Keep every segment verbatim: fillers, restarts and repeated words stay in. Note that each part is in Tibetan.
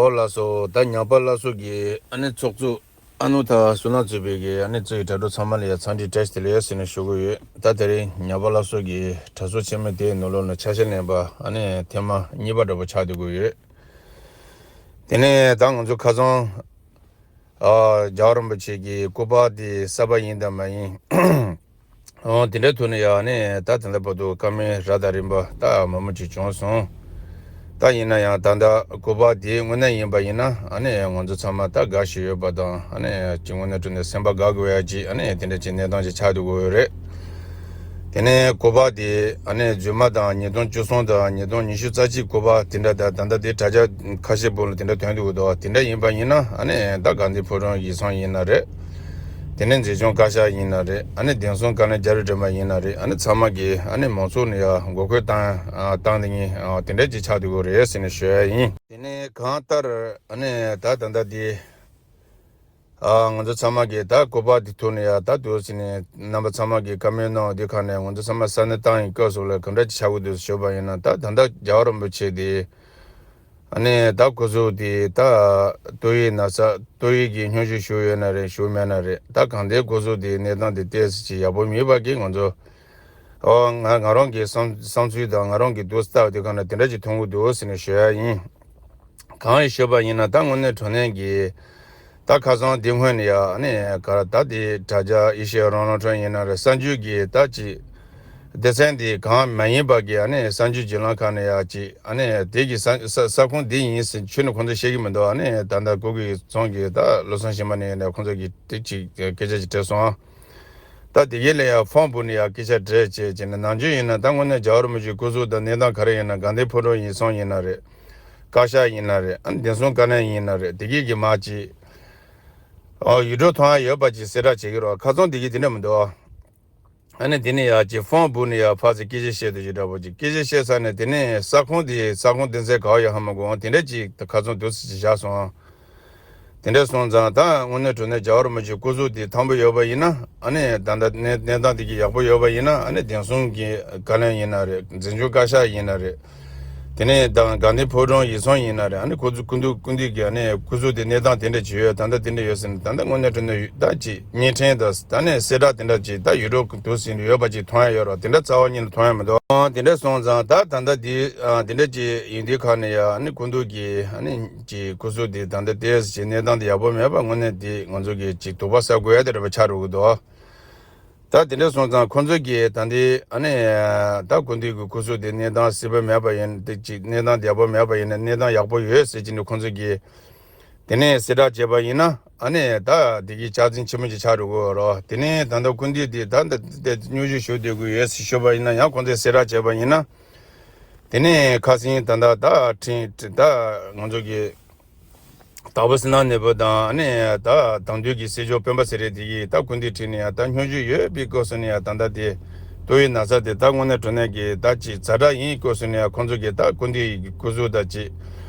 ཨོ་ལགས་སོ། ད་ཉག་པ་སླར་གསོ་གི་ཨ་ནི་ཚོགས་གཙོ་ཨ་ནུ་ཐར་བསོད་ནམས་གཙོས་པའི་གི་ཨ་ནི་གཙོས་ཀྱི་དྲ་གྲོགས་ཚང་མ་ལ་ཡང་འཚམས་འདྲི་བཀྲ་ཤིས་བདེ་ལེགས་ཟེར་ནས་ཞུ་གི་ཡོད། ད་དེ་རིང་ཉག་པ་སླར་གསོ་གི་དྲ་ཚོགས་ཆེན་མོ་དེའི་ནང་ལོགས་ནས་ཆ་ཤས་ལེན་པ་ཨ་ནི་ཐེངས་མ་གཉིས་པ་འདྲ་པོ་ཆགས་བསྡད་ཀྱི་ཡོད། དེ་ནས་ད་ང་ཚོ་ཁ་སང་ཨ་རྒྱལ་བ་རིན་པོ་ཆེ་གི་སྐུ་པར་དེ་གསར་པ་ཡིན་དང་མ་ཡིན། འོ་དེ་འདྲའི་ཐོག་ནས་ཡང་ནས་ད་ད་ལྟ་བར་དུ་བཀའ་མོལ་རབ་དང་རིམ་པ་ད་མང་པོ་ཅིག་བྱུང་སོང་། ད་ཡིན་ན་ཡང་ད་ལྟ་སྐུ་པར་དེ་དངོས་གནས་ཡིན་པ་ཡིན་ན་ཨ་ནི་ང་ཚོ་ཚང་མ་ད་དགའ་ཞིག་ཡོད་པ་དང་ཨ་ནི་ཅིག་དངོས་གནས་དྲང་གནས་སེམས་པ་དགའ་དགོས་ཡ་ཅིག་ཨ་ནི་དེ་འདྲ་ཅིག་གནས་སྟངས་ཅིག་ཆགས་འདུག་གི་ཡོད་རེད། དེ་ནས་སྐུ་པར་དེ་ཨ་ནི་རྗེས་མ་དང་ཉིས་སྟོང་བཅུ་གསུམ་དང་ཉིས་སྟོང་ཉི་ཤུ་རྩ་གཅིག་སྐུ་པར་དེ་འདྲ་དང་ད་ལྟ་དེ་དྲ་རྒྱ་ཁ་ཤས་པོ་ལ་དེ་འདྲ་ཐོན་འདུག་གི་འདུག་དེ་འདྲ་ཡིན་པ་ཡིན་ན་ཨ་ནི་ད་དགའ་ལྡན་ཕོ་བྲང་ཡིད་བཟང་ཡིན་ན་རེད། དེ་ནས་འཛིན་སྐྱོང་བཀའ་ཤག་ཡིན་ན་རེད། ཨ་ནི་བདེ་སྲུང་བཀའ་བློན་རྒྱ་རི་སྒྲོལ་མ་ཡིན་ན་རེད། ཨ་ནི་ཚང་མ་གིས་ཨ་ནི་མང་ཚོགས་ནས་ཡང་མགོ་སྐོར་བཏང་བཏང་དེ་ཉིན་དེ་འདྲ་ཅིག་ཆགས་འདུག་གི་རེད་ཟེར་ནས་ཞུ་ཡ་ཡིན། དེ་ནས་གང་ལྟར་ཨ་ནི་ད་ད་ལྟ་དེ་ང་ཚོ་ཚང་མ་གིས་ད་སྐུ་པར་དེ་ཐོག་ནས་ཡང་ད་དུ་ཟེར་ནས་རྣམ་པ་ཚང་མ་གིས་བཀའ་མོལ་གནང་བ་དེ་ཁ་ནས་ང་ཚོ་ཚང་མ་ས་གནས་ཏང་ཡོན་སྐབས་སུ་ལ་གང་འདྲ་ཅིག་ཆགས་ཀྱི་འདུག་ཞུས་པ་ཡིན་ན། ད་ད་ལྟ་རྒྱལ་བ་རིན་པོ་ཆེ་དེ་ཨ་ནི་ད་སྐུ་གཟུགས་དེ་ད་ཏོག་དབྱིབས་ན་ཚ་ཏོག་དབྱིབས་ཀྱི་སྙན་ཞུ་ཞུ་ཡོད་ན་རེད་ཞུ་མེད་ན་རེད། ད་གང་ལྟར་སྐུ་གཟུགས་དེ་གནས་སྟངས་དེ་ཏོག་ཙམ་ཅིག་ཡག་པོ་མེད་པ་གི་ང་ཚོ་ཨོ་ང་ང་རང་གི་བསམ་བསམ་ཚུལ་དང་ང་རང་གི་འདུག་ལྟ་བ་དེ་གང་ན་དེ་འདྲ་ཅིག་མཐོང་གི་འདུག་ཟེར་ནས་ཞུ་ཡ་ཡིན། གང་ཡིན་ཞུས་པ་ཡིན་ན་ད་དངོས་གནས་དྲང་གནས་ཀྱི་ད་ཁ་སང་དེ་སྔོན་ནས་ཡ་ཨ་ནི་ག་རེ་ད་དེ་དྲ་རྒྱ་ཨེ་ཤེ་ཡ་རང་དབང་རླུང་འཕྲིན་ཡིན་ན་རེད། གསར་འགྱུར་གྱི་ད་ཅིག་སྡེ་ཚན་དེ་གང་མ་ཡིན་པ་གི་ཨ་ནི་གསར་འགྱུར་བརྒྱུད་ལམ་ཁག་ནས་ཡ་ཅིག་ཨ་ནི་དེ་གི་ས་ས་ས་ཁོངས་དེ་ཡིན་ཟེར་ཁྱོན་ནས་ཁོང་ཚོ་ཤེས་ཀྱི་མི་འདུག་ཨ་ནི་ད་ལྟ་གུ་གི་ཚང་གི་ད་བློ་བཟང་ཤེས་མ་ནས་ཡིན་ན་ཁོང་ཚོ་གི་དེ་ཅིག་སྐད་ཆ་ཅིག་དྲིས་སོང་། ད་དེ་གའི་ལ་ཡང་ཕོན་པོ་ནས་ཡང་སྐད་ཆ་དྲིས་བྱས་བྱས་ནས་ནམ་རྒྱུན་ཡིན་ན་ད་དངོས་གནས་རྒྱལ་བ་རིན་པོ་ཆེའི་སྐུ་གཟུགས་དང་གནས་སྟངས་ག་རེ་ཡིན་ན་དགའ་ལྡན་ཕོ་བྲང་ཡིད་བཟང་ཡིན་ན་རེད། བཀའ་ཤག་ཡིན་ན་རེད། ཨ་ནི་བདེ་སྲུང་བཀའ་བློན་ཡིན་ན་རེད། དེ་གའི་གི་མ་ཅིག་ཨོ་ཡུལ་གྲུ་མཐོང་ཡ་ཡོད་པ་ཅིག་གསལ་བསྒྲགས་བྱེད་ཀྱི་རོགས། ཁ་སང་དེ་གའི་དེ་འདྲ་མི་འདུག་ཨ་ནི་དེ་ནས་ཡང་ཅིག་ཕོན་པོ་ནས་ཡང་ཕར་ཚུར་སྐད་ཆ་བཤད་དུ་ཅིག་འདྲ་པོ་ཅིག་སྐད་ཆ་བཤད་ས་ནས་དེ་ནས་ས་ཁོངས་དེ་ས་ཁོངས་དེ་ཚད་ག་བ་ཡོད་ཧ་མ་གོ་འོང་དེ་འདྲ་ཅིག་ཁ་སང་དུས་ཚོད་ཅིག་བཞག་སོང་། དེ་འདྲ་སོང་ཙང་ད་དངོས་གནས་དྲང་གནས་རྒྱལ་བ་རིན་པོ་ཆེའི་སྐུ་གཟུགས་དེ་ཐང་པོ་ཡོད་པ་ཡིན་ན་ཨ་ནི་ད་ལྟ་གནས་གནས་སྟངས་དེ་གི་ཡག་པོ་ཡོད་པ་ཡིན་ན་ཨ་ནི་བདེ་སྲུང་གི་བཀའ་བློན་ཡིན་ན་རེད། འཛིན་སྐྱོང་བཀའ་ཤག་ཡིན་ན་རེད། དེ་ནས་ད་དགའ་ལྡན་ཕོ་བྲང་ཡིད་བཟང་ཡིན་ན་རེད། ཨ་ནི་ཁོ་ཚོ་སྐུ་མདུན་སྐུ་མདུན་གྱི་ཨ་ནི་སྐུ་གཟུགས་དེ་གནས་སྟངས་དེ་འདྲ་ཅིག་ཡོད། ད་ལྟ་དེ་འདྲ་ཡོད་ཟེར་ནས་ད་ལྟ་དངོས་གནས་དྲང་གནས་ད་ཅིག་བརྙན་འཕྲིན་དང་ད་ནས་གསལ་བསྒྲགས་དེ་འདྲ་ཅིག་ད་ཡུལ་གྲུ་དུ་ཟིན་ཡོད་པ་ཅིག་མཐོང་ཡ་ཡོད་རོགས། དེ་འདྲ་རྩ་བ་ཉིད་ནས་མཐོང་ཡ་མི་འདུག་ཨང་དེ་འདྲ་སོང་ཙང་ད་ད་ལྟ་དེ་ཨ་དེ་འདྲ་ཅིག་ཡིན་དུས་ཁ་ནས་ཡ་ཨ་ནི་སྐུ་མདུན་གྱི་ཨ་ནི་ཅིག་སྐུ་གཟུགས་དེ་ད་ལྟ་དེ་ཅིག་གནས་སྟངས་དེ་ཡག་པོ་མེད་པ་དངོས་གནས་དེ་ང་ཚོ་གི་ཅིག་དོགས་པ་ཟ་དགོས་ཡ་དེ་འདྲ་པ་ཆགས་འགྲོ་གི་འདུག་ད་དེ་འདྲ་སོང་ཙང་ཁོང་ཚོ་གིས་ད་འདི་ཨ་ནི་ད་སྐུ་མདུན་གྱི་སྐུ་གཟུགས་དེ་གནས་སྟངས་སྲིད་པ་མེད་པ་ཡིན་དེ་ཅིག་གནས་སྟངས་བདེ་པོ་མེད་པ་ཡིན་ན་གནས་སྟངས་ཡག་པོ་ཡོད་ཟེར་གྱི་ནི་ཁོང་ཚོ་གིས་དེ་ནས་གསལ་བསྒྲགས་བྱས་པ་ཡིན་ན་ཨ་ནི་ད་དེ་གི་ཆ་འཛིན་ཆེན་མོ་ཅིག་ཆགས་འགྲོ་གི་ཡོད་རོ། དེ་ནས་ད་ལྟ་སྐུ་མདུན་དེ་ད་ལྟ་དེ་སྙུང་གཞི་ཞུ་བསྡད་དགོས་ཡོད་ཟེར་ཞུས་པ་ཡིན་ན་ཡང་ཁོང་ཚོས་གསལ་བསྒྲགས་བྱས་པ་ཡིན་ན། དེ་ནས་ཁ་སང་ད་ལྟ་ད་ཁྲིན་ད་ང་ཚོ་གི་དྭགས་པོ་སི་ནང་ནས་བུ་དང་ཨ་ནི་ད་དམ་འདུས་ཀྱི་སྲིད་སྐྱོང་སྤེན་པ་ཚེ་རིང་དེ་གིས་ད་སྐུ་མདུན་ཁྲིད་ནས་ཡང་ད་སྙུང་གཞི་ཡོད་པའི་སྐབས་སུ་ནས་ཡང་ད་ལྟ་དེ་ཏོག་དབྱིབས་ན་ཚ་དེ་ད་དངོས་གནས་དྲང་གནས་ཀྱི་ད་ཅིག་ཛ་དྲག་ཡིན་སྐབས་སུ་ནས་ཡང་ཁོང་ཚོ་གིས་ད་སྐུ་མདུན་ཡི་སྐུ་གཟུགས་ད་ཅིག་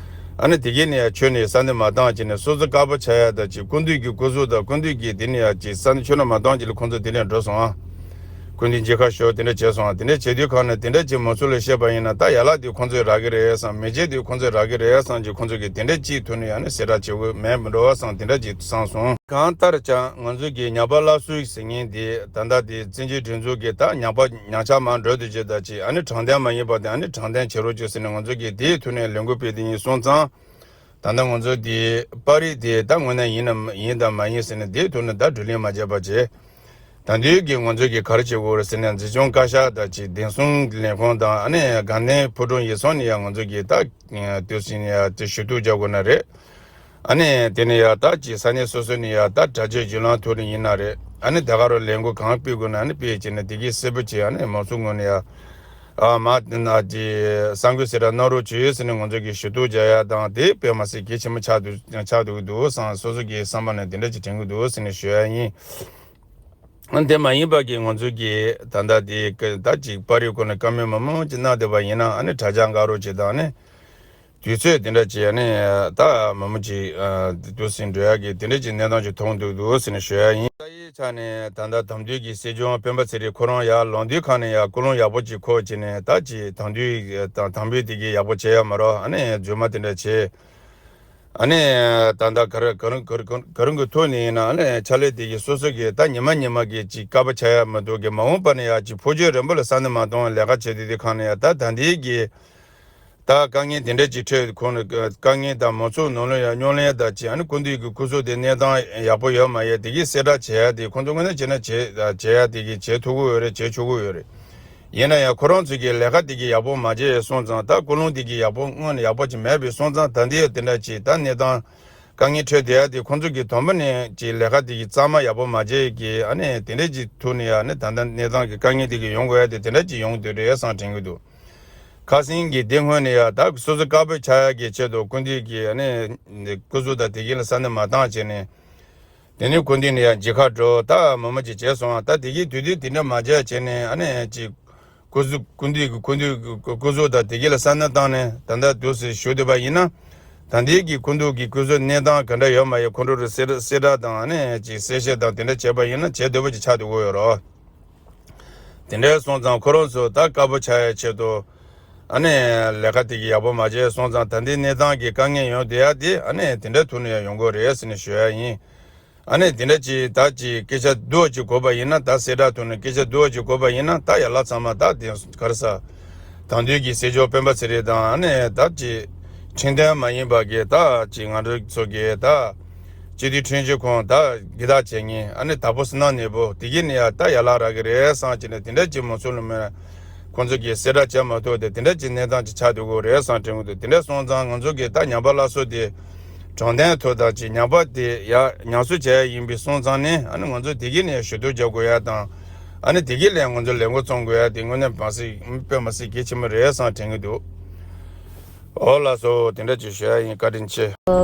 ཨ་ནི་དེ་གིས་ནས་ཡང་ཁྱོན་ནས་ས་འདི་མ་བཏང་བྱས་ནས་སོ་སོ་དཀར་པོ་ཆགས་ཡ་ད་ཅིག་སྐུ་མདུན་གྱི་སྐུ་གཟུགས་ད་སྐུ་མདུན་གྱི་དེ་ནས་ཡང་ཅིག་ས་འདི་ཁྱོན་ནས་མ་བཏང་བྱས་ལ་ཁོང་ཚོ་དེ་ནས་འགྲོ་སོང་ཨ། སྐུ་མདུན་མཇལ་ཁ་ཞུ་དེ་འདྲ་བྱས་སོང་། དེ་འདྲ་བྱེད་དུས་གང་ནས་དེ་འདྲ་བྱེད་མ་ཚུལ་ལ་བཤད་པ་ཡིན་ན་ད་ཡར་ལ་དེ་ཁོང་ཚོས་རག་གི་རེད་བསམ། མི་བྱེད་དུས་ཁོང་ཚོས་རག་གི་རེད་བསམ་གྱི་ཁོང་ཚོ་གིས་དེ་འདྲ་ཅིག་ཐུག་ནས་ཡང་ནས་གསལ་བསྒྲགས་བྱེད་དགོས་མེད་མི་འགྲོ་བ་བསམ་དེ་འདྲ་ཅིག་བསམ་སོང་། གང་ལྟར་ཀྱང་ང་ཚོ་གི་ཉག་པ་སླར་གསོ་ཟེར་མཁན་དེ་ད་ལྟ་དེ་བཙན་བྱོལ་སྒྲིག་འཛུགས་ཀྱི་ད་ཉག་པ་ཉག་ཆ་མར་འགྲོ་དུས་ཅིག་ད་ཅིག་ཨ་ནི་དྲང་བདེན་མ་ཡིན་པ་དེ་ཨ་ནི་དྲང་བདེན་བྱེད་རོགས་བྱོས་ཟེར་ནས་ང་ཚོ་གིས་དེའི་ཐུག་ནས་ལས་འགུལ་སྤེལ་དེ་ཡིན་སོང་ཙང་། ད་ལྟ་ང་ཚོ་དེ་པར་རིས་དེ་ད་དངོས་གནས་ཡིན་ནམ་ཡིན་དང་མ་ཡིན་ཟེར་ནས་དེའི་ཐོག་ནས་ད་བསྡུ་ལེན་མ་བྱས་པ་བྱས། ད་དུས་ཀྱི་ང་ཚོ་གིས་ག་རེ་བྱེད་དགོས་རེད་ཟེར་ན་འཛིན་སྐྱོང་བཀའ་ཤག་དང་ཅིག་བདེ་སྲུང་ལས་ཁུངས་དང་ཨ་ནི་དགའ་ལྡན་ཕོ་བྲང་ཡིད་བཟང་ནས་ཡང་ང་ཚོ་གིས་ད་དུས་ཟིན་ཡ་དེ་ཞུ་གཏུག་རྒྱག་དགོས་ན་རེད། ཨ་ནི་དེ་ནས་ཡ་ད་ཅིག་ས་གནས་སོ་སོ་ནས་ཡ་ད་དྲ་རྒྱའི་བརྒྱུད་ལམ་ཐོག་ནས་ཡིན་ན་རེད། ཨ་ནི་ད་ག་རུ་ལས་འགུལ་གང་སྤེལ་དགོས་ན་ཨ་ནི་སྤེལ་བྱས་ནས་དེ་གའི་གསལ་པོ་བྱས་ཨ་ནི་མང་ཚོགས་ངོས་ནས་ཡ། ཨ་མ་དེ་ན་དེ་གསར་འགོད་གསལ་བསྒྲགས་གནང་རོགས་བྱོས་ཟེར་ནས་ང་ཚོ་གིས་ཞུ་གཏུག་རྒྱག་ཡ་དང་དེ་དཔེ་མ་སྲིད་གལ་ཆེན་པོ་ཆགས་འདུག་ཆགས་འདུག་གི་འདུག་བསམ། སོ་སོ་གི་བསམ་པ་ནས་དེ་འདྲ་ཅིག་དྲན་གི་འདུག་ཟེར་ནས་ཞུ་ཡ་ཡིན། ཨ་དེ་མ་ཡིན་པ་གི་ང་ཚོ་གིས་ད་ལྟ་དེ་ཀ་ད་ཅིག་པར་རིས་སྐོར་ནས་བཀའ་མོལ་མང་མང་ཅིག་གནང་བསྡད་པ་ཡིན་ན་ཨ་ནི་དྲ་རྒྱ་འགག་རོགས་བྱེད་དང་ཨ་ནི། དུས་ཚོད་དེ་འདྲ་བྱས་ནས་ད་མང་པོ་ཅིག་ཨ་འདུག་ཟིན་འགྲོ་ཡག་གི་དེ་འདྲ་ཅིག་གནས་སྟངས་ཅིག་མཐོང་འདུག་འདུག་ཟེར་ནས་ཞུ་ཡ་ཡིན། ད་ཡིག་ཆ་ནས་ད་ལྟ་དམ་འདུས་ཀྱི་སྲིད་སྐྱོང་སྤེན་པ་ཚེ་རིང་ཁོ་རང་ཡར་ལངས་དུས་ཁ་ནས་ཡར་ཀུན་སློང་ཡག་པོ་ཅིག་འཁོར་བྱས་ནས་ད་ཅིག་དམ་འདུས་དང་དམ་འབུལ་དེ་གི་ཡག་པོ་བྱས་ཡ་མ་རོ། ཨ་ནི་རྫུན་མ་དེ་འདྲ་བྱས། ཨ་ནི་ད་ལྟ་ག་རེ་ག་རུང་ག་རུང་ག་རུང་གི་ཐོག་ནས་ཡིན་ན་ཨ་ནི་ཕྱག་ལས་དེ་གི་སོ་སོ་གི་ད་ཉི་མ་ཉི་མ་གི་ཅིག་དཀའ་པོ་ཆགས་ཡ་མ་གཏོགས་གི་མ་འོངས་པ་ནས་ཡ་ཅིག་འཕོ་འགྱུར་རིང་པོ་ལ་ས་ནས་མ་གཏོང་ལས་ཀ་བྱེད་དུས་དེ་གང་ནས་ཡ་ད་ད་ལྟའི་གི་ད་དཀའ་ངལ་དེ་འདྲ་ཅིག་འཕྲད་ཁོང་ནས་དཀའ་ངལ་དང་མང་ཚོགས་ནང་ལོགས་ཡ་སྨྱོན་ལམ་དང་ཅིག་ཨ་ནི་སྐུ་མདུན་གི་སྐུ་གཟུགས་དེ་གནས་སྟངས་ཡག་པོ་ཡོད་མ་ཡོད་དེ་གི་གསལ་བསྒྲགས་བྱེད་ཡ་དེ་ཁོང་ཚོ་ངོས་ནས་བྱས་ན་བྱེད་བྱེད་ཡ་དེ་གི་བྱེད་ཐུབ་ཀྱི་ཡོད་རེད། བྱེད་ཆོག་གི་ཡོད་རེད། ཡིན་ན་ཡང་ཁོ་རང་ཚོ་གི་ལས་ཀ་དེ་གི་ཡག་པོ་མ་བྱས་སོང་ཙང་ད་ཀུན་སློང་དེ་གི་ཡག་པོ་སྔོན་ནས་ཡག་པོ་ཅིག་མེད་པའི་སོང་ཙང་ད་འདི་ཡང་དེ་འདྲ་ཅིག་ད་གནས་སྟངས་དཀའ་ངལ་འཕྲད་བསྡད་ཡ་དེ་ཁོང་ཚོ་གི་དང་པོ་ནས་ཅིག་ལས་ཀ་དེ་གི་གཙང་མ་ཡག་པོ་མ་བྱས་གི་ཨ་ནི་དེ་འདྲ་ཅིག་ཐུག་ནས་ཡ་ནི་ད་ལྟ་གནས་སྟངས་གི་དཀའ་ངལ་དེ་གི་ཡོང་དགོས་ཡ་དེ་དེ་འདྲ་ཅིག་ཡོང་གི་འདུག་རེད་བསམ་དྲན་གི་འདུག་ཁ་སང་གི་དེ་སྔོན་ནས་ཡ་ད་སོ་སོ་དཀར་པོ་ཆགས་ཡ་གི་ཆེད་དུ་སྐུ་མདུན་གི་ཨ་ནི་སྐུ་གཟུགས་དང་དེ་གི་ལ་ས་ནས་མ་བཏང་བྱས་ནས། དེ་ནས་སྐུ་མདུན་ནས་ཡང་མཇལ་ཁ་འགྲོ་ད་མི་མང་ཅིག་བྱས་སོང་ད་དེ་གི་དུས་དུས་དེ་འདྲ་མ་བྱས་བྱས་ནས་ཨ་ནི་ཅིག་སྐུ་གཟུགས་སྐུ་མདུན་གི་སྐུ་མདུན་གི་སྐུ་གཟུགས་དང་དེ་གི་ལ་ས་ནས་བཏང་ནས་ད་ལྟ་དུས་སུ་ཞུ་བསྡད་པ་ཡིན་ན། ད་ལྟའི་གི་སྐུ་མདུན་གི་སྐུ་གཟུགས་གནས་སྟངས་ག་འདྲ་ཡོད་མ་ཡོད་ཁོང་ཁྲོ་རུ་གསལ་གསལ་བསྒྲགས་དང་ཨ་ནི་ཅིག་གསལ་བཤད་དང་དེ་འདྲ་བྱས་པ་ཡིན་ན་བྱེད་འདོད་པ་ཅིག་ཆགས་འདུག་གོ་ཡོད་རོ། དེ་འདྲ་སོང་ཙང་ཁོ་རང་ཚོ་ད་དཀར་པོ་ཆགས་ཡ་ཆེད་དུ། ཨ་ནི་ལས་ཀ་དེ་གི་ཡག་པོ་མ་བྱས་སོང་ཙང་ད་ལྟའི་གནས་སྟངས་ཀྱི་དཀའ་ངལ་ཡོང་བསྡད་ཡ་དེ་ཨ་ནི་དེ་འདྲ་ཐུག་ནས་ཡང་ཡོང་གི་རེད་ཟེར་ནས་ཞུ་ཡ་ཡིན། ཨ་ནི་དེ་འདྲ་ཅིག་ད་ཅིག་སྐད་ཆ་སྡུག་ཅིག་གོ་བ་ཡིན་ན་ད་གསལ་བསྒྲགས་ཐུག་ནས་སྐད་ཆ་སྡུག་ཅིག་གོ་བ་ཡིན་ན་ད་ཡ་ལ་ཚང་མ་ད་དེ་ག་རེ་ཟ། དེང་དུས་ཀྱི་སྲིད་སྐྱོང་སྤེན་པ་ཚེ་རིང་དང་ཨ་ནི་ད་ཅིག་ཁྲིམས་མཐུན་མ་ཡིན་པ་གི་ད་ཅིག་ང་ཚོ་ཚོ་གི་ད། སྤྱི་འཐུས་ཁྲིམས་ཞིབ་ཁང་ད་དགེ་ཐག་བཅད་ངེས་ཨ་ནི་དྭགས་པོ་བསོད་ནམས་ནོར་བུ་དེ་གི་ནི་ཡ་ད་ཡ་ལ་རག་གི་རེད་བསམ་གྱི་ནས་དེ་འདྲ་ཅིག་མང་ཚོགས་ལ་མེད། ཁོང་ཚོ་གིས་གསལ་བསྒྲགས་བྱས་མ་ཐུབ་དེ་དེ་འདྲ་ཅིག་གནས་སྟངས་ཅིག་ཆགས་འདུག་གོ་རེད་བསམ་དྲན་གི་འདུག་དེ་འདྲ་སོང་ཙང་ང་ཚོ་གིས་ད་ཉམས་པ་སླར་གསོ་དེ་དྲང་བདེན་ཐོག་དང་ཅིག་ཉམས་པ་དེ་ཡ་ཉམས་གསོ་བྱས་ཡིན་པའི་སོང་ཙང་ནི་ཨ་ནི་ང་ཚོ་དེ་གི་ནས་ཞུ་གཏུག་རྒྱག་དགོས་ཡ་དང་ཨ་ནི་དེ་གི་ལས་ང་ཚོ་ལས་འགོ་རྩོམ་དགོས་ཡ་དེ་དངོས་གནས་མ་སྲིད་དཔེ་མ་སྲིད་གལ་ཆེན་པོ་རེད་བསམ་དྲན་གི་འདུག་འོ་ལགས་སོ་དེ་འདྲ་ཅིག་ཞུ་ཡ་ཡིན། བཀའ་དྲིན་ཆེ།